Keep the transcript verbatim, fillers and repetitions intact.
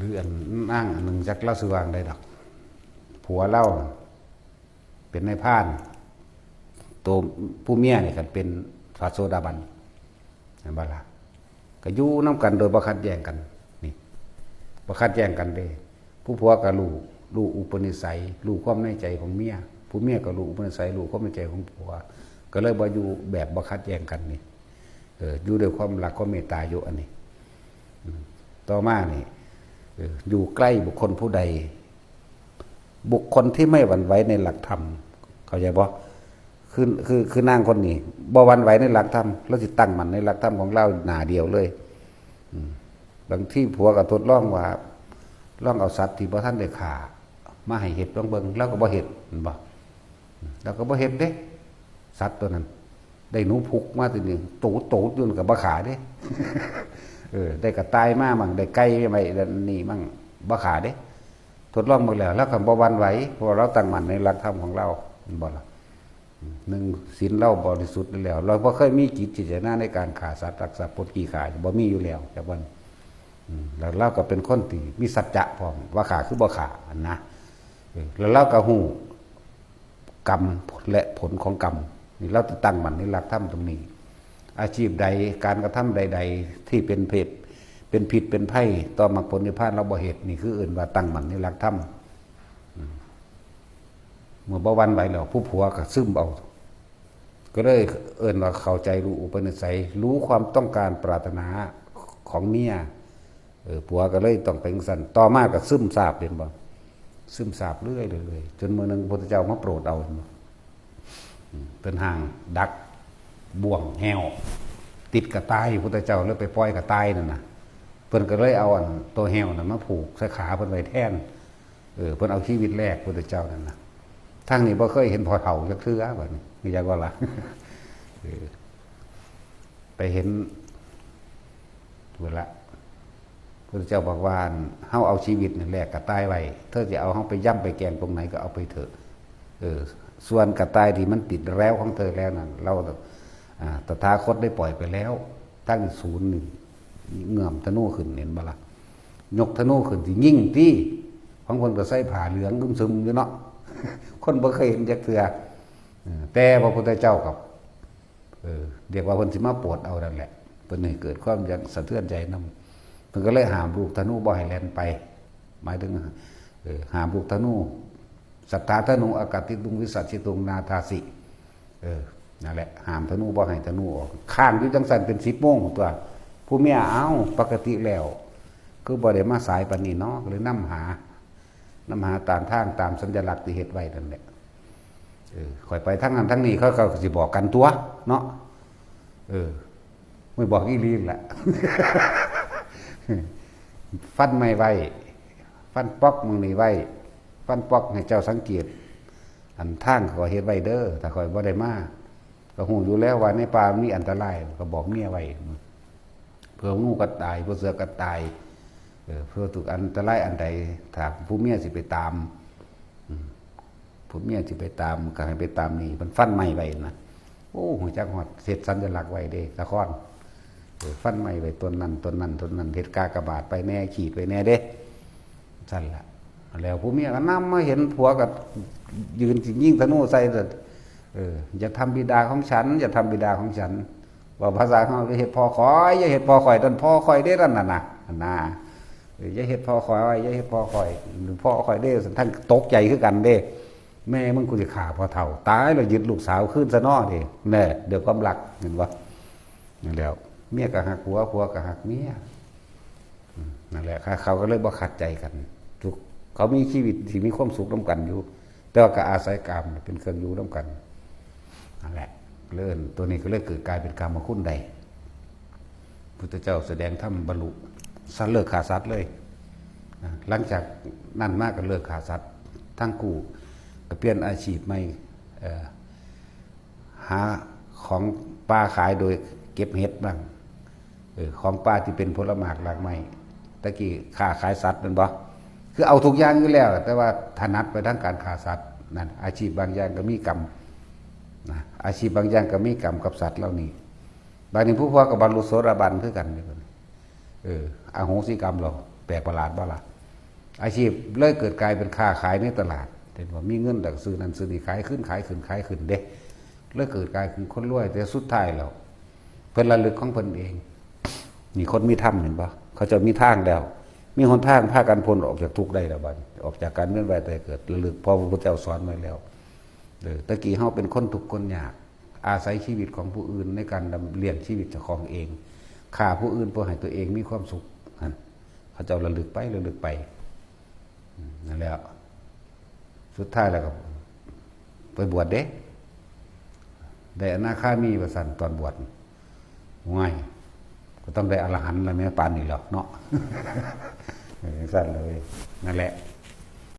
คืออันนางอันหนึ่งจักเล่าสิวางได้ดอก ผัวเล่าเป็นนายพราน ตัวผู้เมียนี่กันเป็นพระโสดาบัน เห็นบ่ล่ะ ก็อยู่นำกันโดยบ่ขัดแย้งกัน นี่ บ่ขัดแย้งกันเด้ ผู้ผัวก็รู้ รู้อุปนิสัย รู้ความในใจของเมีย ผู้เมียก็รู้อุปนิสัย รู้ความในใจของผัว ก็เลยบ่อยู่แบบบ่ขัดแย้งกันนี่ เออ อยู่ด้วยความรักความเมตตาอยู่อันนี้ อืม ต่อมานี่ เออ อยู่ใกล้บุคคลผู้ใด บุคคลที่ไม่หวั่นไหวในหลักธรรม เข้าใจบ่ คือ คือ คือนางคนนี้ บ่หวั่นไหวในหลักธรรม ลาวสิตั้งมั่นในหลักธรรมของลาวหน้าเดียวเลย อืม บางทีผัวก็ทดลองว่า ลองเอาสัตว์ที่บ่ทันได้ฆ่า มาให้เฮ็ดลองเบิ่ง ลาวก็บ่เฮ็ด แม่นบ่ อืม ลาวก็บ่เฮ็ดเด้ สัตว์ตัวนั้น ได้หนูพุกมาตัวหนึ่ง โตโตอยู่นั่นก็บ่ฆ่าเด้ เออ ได้กระต่ายมามั่ง ได้ไก่มาไว้นี่มั่ง บ่ฆ่าเด้ ทดลองเบิ่งแล้ว ลาวก็บ่หวั่นไหว เพราะว่าลาวตั้งมั่นในหลักธรรมของลาว แม่นบ่ล่ะ หนึ่ง ศีลลาวบริสุทธิ์แล้ว ลาวบ่เคยมีจิตเจตนาในการฆ่าสัตว์ ลักทรัพย์ ปล้นจี้ฆ่า บ่มีอยู่แล้ว จักวัน อืม แล้วลาวก็เป็นคนที่มีสัจจะพร้อม ว่าฆ่าคือบ่ฆ่า หั่นนะ เออ แล้วลาวก็ฮู้กรรมและผลของกรรม นี่ลาวจะตั้งมั่นในหลักธรรมตรงนี้ อาชีพใด การกระทำใดๆ ที่เป็นเพศ เป็นพิษ เป็นภัยต่อมรรคผลนิพพาน ลาวบ่เฮ็ด นี่คือเอิ้นว่าตั้งมั่นในหลักธรรม อืม เมื่อบ่หวั่นไหวแล้ว ผู้ผัวก็ซึมเอา ก็เลยเอิ้นว่าเข้าใจรู้อุปนิสัย รู้ความต้องการปรารถนาของเมีย เออ ผัวก็เลยต้องเป็นจั่งซั้น ต่อมาก็ซึมซาบ เห็นบ่ ซึมซาบเรื่อยๆ จนมื้อหนึ่งพระพุทธเจ้ามาโปรดเอา เห็นบ่ อืม เพิ่นห้างดักบ่วงแฮว ติดกระต่าย พระพุทธเจ้าเลยไปปล่อยกระต่ายนั่นน่ะ เพิ่นก็เลยเอาอันตัวแฮวน่ะมาผูกใส่ขาเพิ่นไว้แทน เออ เพิ่นเอาชีวิตแลกพุทธเจ้านั่นน่ะ ทางนี้บ่เคยเห็นพ่อเฒ่าจักเทื่อ บัดนี้ มีจักว่าล่ะ เออ ไปเห็น เวลา พุทธเจ้าบอกว่า เฮาเอาชีวิตนี่แลกกระต่ายไว้ เธอจะเอาเฮาไปย่ำไปแกงตรงไหนก็เอาไปเถอะ เออ ส่วนกระต่ายที่มันติดแล้วของเธอแล้วนั่น เรา อ่า ตถาคตได้ปล่อยไปแล้ว ทั้งศูนย์นี่ เงื้อมธนูขึ้น เห็นบ่ล่ะ ยกธนูขึ้นสิยิงติ ของเพิ่นก็ใส่ผ้าเหลืองอึมซึมอยู่เนาะ คนบ่เคยเห็นจักเทื่อ เออ แต่พระพุทธเจ้ากับ เออ เรียกว่าเพิ่นสิมาโปรดเอานั่นแหละ เพิ่นให้เกิดความอยากสะเทือนใจนำ เพิ่นก็เลยห้ามลูกธนูบ่ให้แล่นไป หมายถึง เออ ห้ามลูกธนู สัตถาธนู อากาติตุง วิสัชชิตุง นาทาสิ เออ นั่นแหละ ห้ามธนู บ่ให้ธนูออก ค้างอยู่จั่งซั้นเป็นสิบโมงตัว ผู้เมีย เอ้า ปกติแล้ว คือบ่ได้มาสายปานนี้เนาะ ก็เลยนำหา นำหาตามทาง ตามสัญลักษณ์ที่เฮ็ดไว้นั่นแหละ เออ ข้อยไปทางนั้นทางนี้ เขาก็สิบอกกันตัวเนาะ เออ ไม่บอกอีหลีนั่นแหละ ฟันไม้ไว้ ฟันป๊อกหม่องนี้ไว้ ฟันป๊อกให้เจ้าสังเกต อันทางข้อยเฮ็ดไว้เด้อ ถ้าข้อยบ่ได้มา ก็ฮู้อยู่แล้วว่าในป่ามีอันตราย ก็บอกเมียไว้ เผื่องูก็ตาย เผื่อเสือก็ตาย เออ เผื่อถูกอันตรายอันใด ถ้าผู้เมียสิไปตาม อืม ผู้เมียสิไปตาม ก็ให้ไปตามนี่ มันฟันไม้ไว้นะ โอ้ ฮู้จักฮอด เฮ็ดสัญลักษณ์ไว้เด้ สะคอน เออ ฟันไม้ไว้ต้นนั้น ต้นนั้น ต้นนั้น เฮ็ดกากบาทไปแน่ ขีดไว้แน่เด้ ซั่นล่ะ แล้วผู้เมียก็นำมาเห็นผัวก็ยืนสิยิงธนูใส่ เออ อย่าทำบิดาของฉัน อย่าทำบิดาของฉัน ว่าภาษาเฮา อย่าเฮ็ดพ่อข้อย อย่าเฮ็ดพ่อข้อย นั่นพ่อข้อยเด้ นั่นน่ะนะ นะ เออ อย่าเฮ็ดพ่อข้อย อย่าเฮ็ดพ่อข้อย พ่อข้อยเด้ ทั้งตกใจคือกันเด้ แม่มึงกูสิฆ่าพ่อเฒ่า ตายแล้วยึดลูกสาวคืนซะเนาะเด้ แน่ ด้วยความรัก เห็นบ่ นั่นแหล้ว เมียก็ฮักผัว ผัวก็ฮักเมีย อืม นั่นแหละ เขาก็เลยบ่ขัดใจกัน ทุก เขามีชีวิตที่มีความสุขนำกันอยู่ แต่ว่าก็อาศัยกามเป็นเครื่องอยู่นำกัน นั่นแหละ เรื่องตัวนี้ก็เลยเกิดกลายเป็นกามคุณได้ พุทธเจ้าแสดงธรรมบรรลุสัตว์ เลิกฆ่าสัตว์เลย นะ หลังจากนั้นมาก็เลิกฆ่าสัตว์ทั้งคู่ ก็เปลี่ยนอาชีพใหม่ เอ่อ หาของป่าขายโดยเก็บเห็ดบ้าง เออ ของป่าที่เป็นผลหมากรากไม้ ตะกี้ค้าขายสัตว์แม่นบ่ คือเอาทุกอย่างอยู่แล้ว แต่ว่าถนัดไปทางการฆ่าสัตว์ นั่น อาชีพบางอย่างก็มีกรรม นะ อาชีพบางอย่างก็มีกรรมกับสัตว์เหล่านี้ บาดนี้ผู้ผัวก็บรรลุโสดาบันคือกันนี่ เออ อโหสิกรรมแล้ว ปลกประหลาดบ่ล่ะ อาชีพเลยเกิดกลายเป็นค้าขายในตลาด เห็นว่ามีเงินแล้วก็ซื้อนั่นซื้อนี่ ขายขึ้นขายขึ้นขายขึ้นเด้ เลยเกิดกลายเป็นคนรวย แต่สุดท้ายแล้ว เพิ่นระลึกของเพิ่นเอง นี่คนมีธรรมเห็นบ่ เขาเจ้ามีทางแล้ว มีหนทางพากันพ้นออกจากทุกข์ได้แล้วบัดนี้ ออกจากการเวียนว่ายตายเกิด ระลึก เพราะพระพุทธเจ้าสอนไว้แล้ว เออ ตะกี้เฮาเป็นคนทุกข์คนยาก อาศัยชีวิตของผู้อื่นในการดำเลี้ยงชีวิตเจ้าของเอง ฆ่าผู้อื่นเพื่อให้ตัวเองมีความสุข นั่น เขาเจ้าระลึกไป ระลึกไป อืม นั่นแหละ สุดท้ายแล้วก็ไปบวชเด้ ได้อนาคามีว่าซั่นตอนบวช ง่าย ก็ต้องได้อรหันต์แล้วแม่ ปานนี้แล้วเนาะ เออ ซั่นเลย นั่นแหละ